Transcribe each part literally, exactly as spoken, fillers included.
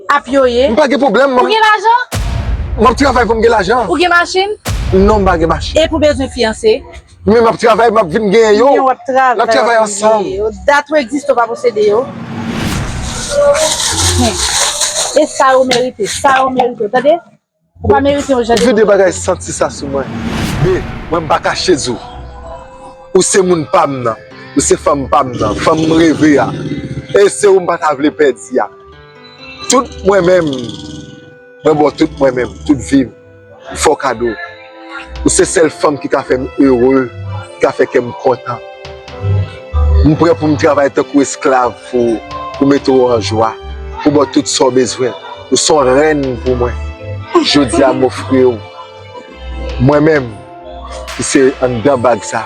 Ap yo ye. M pa gen pwoblèm, man. Ou gen lajan? M ap travay pou m gen lajan. Ou gen machin? Non, m pa gen machin. Epi w bezwen fiyanse? Men m ap travay, m ap vin genyen yo. Men w ap travay. N ap travay ansanm. Dat ou egziste, w pa posede yo. Men, e sa yo merite, sa yo merite, w tande? Ou pa merite yon jan de... Vide bagay santi sa sou mwen. Be, mwen m pa kache di w. Ou se moun pa m nan. Ou se fanm pa m nan. Fanm m reve a. E se ou m pa ta vle pèdi a. Tout mwen menm, mwen ba w tout mwen menm, tout vi m, m fè w kado. Ou se sèl fanm ki ka fè m ere, ki ka fè kè m kontan. M prè pou m travay tankou esklav pou, pou mete w an jwa, pou ba w tout sa w bezwen. Ou se yon rèn pou mwen. Jodi a, m ofri w mwen menm, ki se anndan bag sa.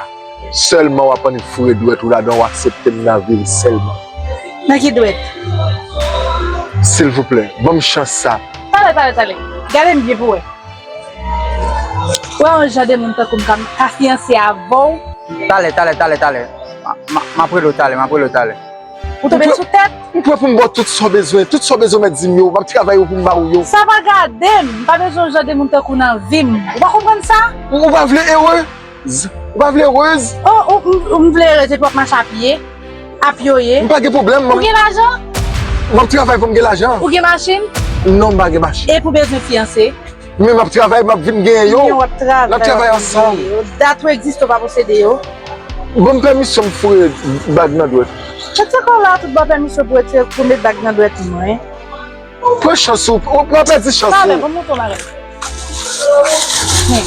Sèlman w ap annik foure dwèt ou ladan, w aksepte m nan vi m sèlman. Nan ki dwèt? Silvouplè, ban m chans sa. Talè, talè, talè. Gade m byen pou wè. Wè yon jan de moun tankou m ka, ka fiyanse avè w. Talè, talè, talè, talè. Ma, ma, m ap rele w talè, m ap rele w talè. Ou tonbe sou tèt? M prè pou m ba w tout sa w bezwen. Tout sa w bezwen, mèt di m yo. M ap travay yo pou m ba ou yo. Sa pa gade m. M pa bezwen yon jan de moun tankou nan vi m. Ou pa konprann sa? Ou, ou pa vle erez? Ou pa vle erez? Oh, ou, m, m vle erez epi w ap mache a pye, ap yoye. M pa gen pwoblèm, man. Ou gen lajan? M ap travay pou m gen lajan. Ou gen machin? Non, m pa gen machin. Epi w bezwen fiyanse? Men m ap travay, m ap vin genyen yo. Men w ap travay, n ap travay ansanm. Dat ou egziste, w pa posede yo. Ban m pèmisyon m foure bag nan dwèt. Mete kò la, tout ban pèmisyon pou retire, pou met bag nan dwèt mwen. Pran chans ou, ou pa pèdi chans ou. Talè, ban m montre w bagay. Men,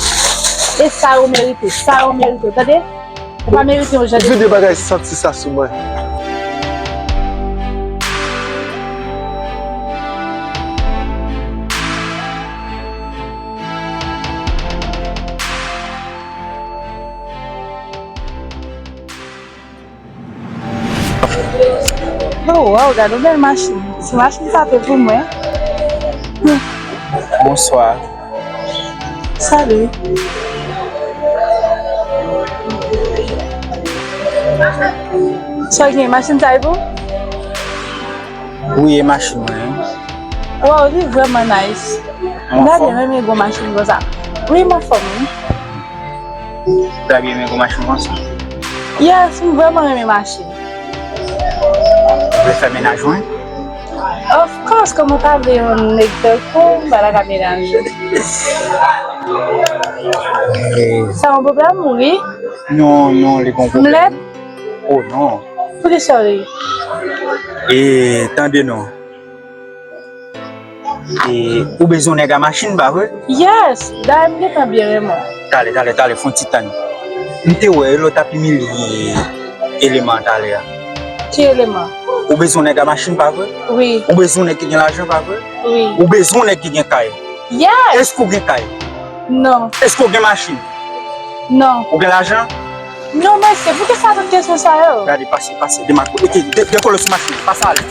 e sa yo merite, sa yo merite, tande? Ou pa merite yon jan de... Vide bagay santi sa sou mwen. Oh, wow, gade yon bèl machin. Si machin sa te pou mwen. Bonswa. Salut. Sa w gen, machin sa e pou? Wi, e machin mwen. Wow, li vrèman nice. M ta byen renmen gwo machin konsa. Wi, m anfòm, wi. Ou ta byen renmen gwo machin konsa? Yes, m vrèman renmen machin. Ou vle fè mennaj mwen? Of course, kòman w ta vle yon nèg tankou m pa ta ka menaje? Eh. Sa yon pwoblèm, wi? Non, non, li pa yon pwoblèm. M lèd? Oh, non. Poukisa w ri? Eh, tande non. E, ou bezwen yon nèg a machin, pa vre? Yes, dayè m gentan byen renmen w. Talè, talè, talè, fè yon ti tann. M te wè lè w t ap imilye eleman an talè a. Ki eleman? Ou bezwen yon nèg a machin, pa vre? Wi. Ou bezwen yon nèg ki gen lajan, pa vre? Wi. Ou bezwen yon nèg ki gen kay? Yes. Èske w gen kay? Non. Èske w gen machin? Non. Ou gen lajan? Non, mesye, poukisa tout kesyon sa yo? Gade, pase, pase, demake, de-, de-, dekole sou machin, pase ale.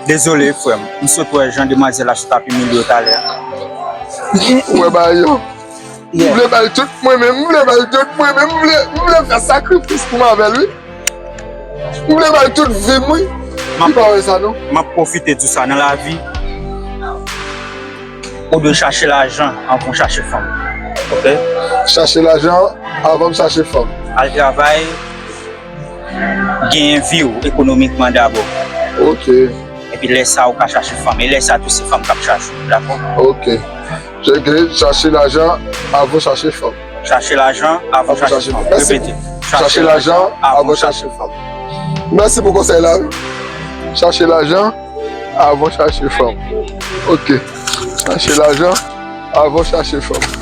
Dezole, frè m. M sot wè jan demwazèl la sot ap imilye w talè a. Ou wè bagay yo? M vle ba l tout mwen menm, m vle ba l tout mwen menm, m vle, m vle fè sakrifis pou m avè l, wi. M vle ba l tout vi m, wi. Li pa wè sa, non. M ap pwofite di w sa nan lavi. Ou dwe chache lajan anvan w chache fanm. Oke? Chache lajan anvan m chache fanm. Al travay, genyen vi w ekonomikman dabò. Oke. Epi lè sa a, ou ka chache fanm. E lè sa a tou, se fanm k ap chache w. Dakò? Oke. Chèke, chache lajan anvan w chache fanm. Chache lajan anvan w chache fanm. Mèsi. Repete. Chache lajan anvan w chache fanm. Mèsi pou konsèy la, wi. Chache lajan anvan w chache fanm. Oke. Chache lajan anvan w chache fanm.